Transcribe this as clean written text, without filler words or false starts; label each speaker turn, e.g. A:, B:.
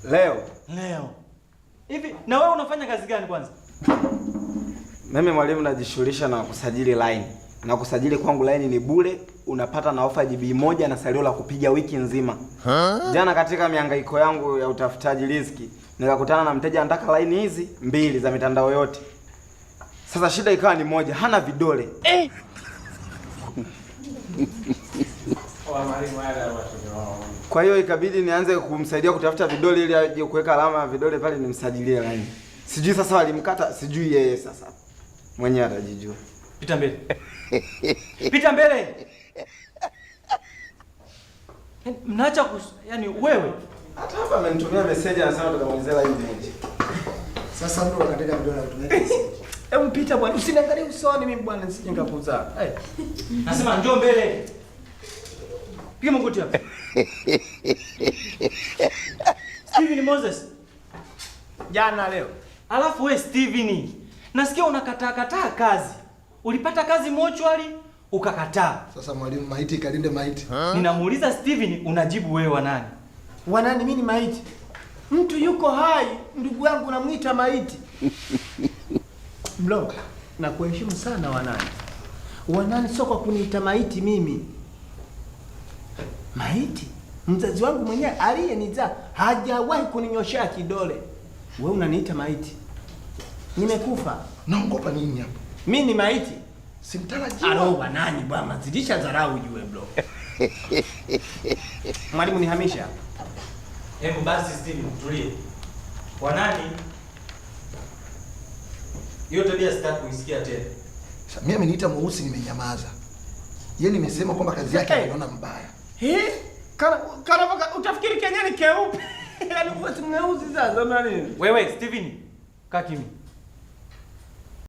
A: Leo
B: Leo. Hivi na wewe unafanya kazi gani kwanza?
A: Mimi mwalimu najishughulisha na kusajili line. Na kusajili kwangu line ni bure, unapata na ofa GB 1 na salio la kupiga wiki nzima. Jana katika mihangaiko yangu ya utafutaji riziki, nikakutana na mteja anataka line hizi mbili za mitandao yote. Sasa shida ikawa ni moja, hana vidole. Kwa hiyo ikabidi nianze kumsaidia kutafuta vidole ili aje kuweka alama ya vidole pale nimsajilie line. Sijui sasa walimkata, sijui yeye sasa. Mwenyewe atajijua.
B: Pita mbele. Pita mbele. Yaani, mnaacha yaani wewe
A: Hata hapa amenitumia message anasema tukamwongezea line moja.
C: Sasa mtu anataka vidole anatumia message.
D: Hebu pita bwana, usiniangalie usoni mimi bwana, nisije nikakuzaa. Hey.
B: Nasema njoo mbele. Piga magoti hapa. Steven Moses.
D: Jana leo.
B: Alafu we Steven, nasikia unakataa kataa kazi. Ulipata kazi mochwari ukakataa.
C: Sasa mwalimu, maiti kalinde maiti.
B: Ninamuuliza Steven, unajibu wewe wa nani?
D: Wanani mimi ni maiti? Mtu yuko hai, ndugu yangu namuita maiti. Mlo, nakuheshimu sana wanani. Wanani sio kwa kuniita maiti mimi. Maiti? Mzazi wangu mwenyewe aliyenizaa hajawahi kuninyoshea kidole. Wewe unaniita maiti? Nimekufa.
C: Naogopa nini hapa?
D: Mimi ni maiti.
C: Simtarajiwa.
D: Alo wanani bwana, zidisha dharau ujue bro. Mwalimu nihamisha.
B: Hebu basi Steven, tulie. Wanani? Hiyo tabia sitaki kuisikia tena.
C: Sasa mimi ameniita mweusi nimenyamaza. Yeye nimesema kwamba kazi yake
D: Hey.
C: anaona mbaya.
D: He? Kana utafikiri Kenya ni keupe. Yaani wewe si mweusi sasa na nini?
B: Wewe Steven, kaa kimya.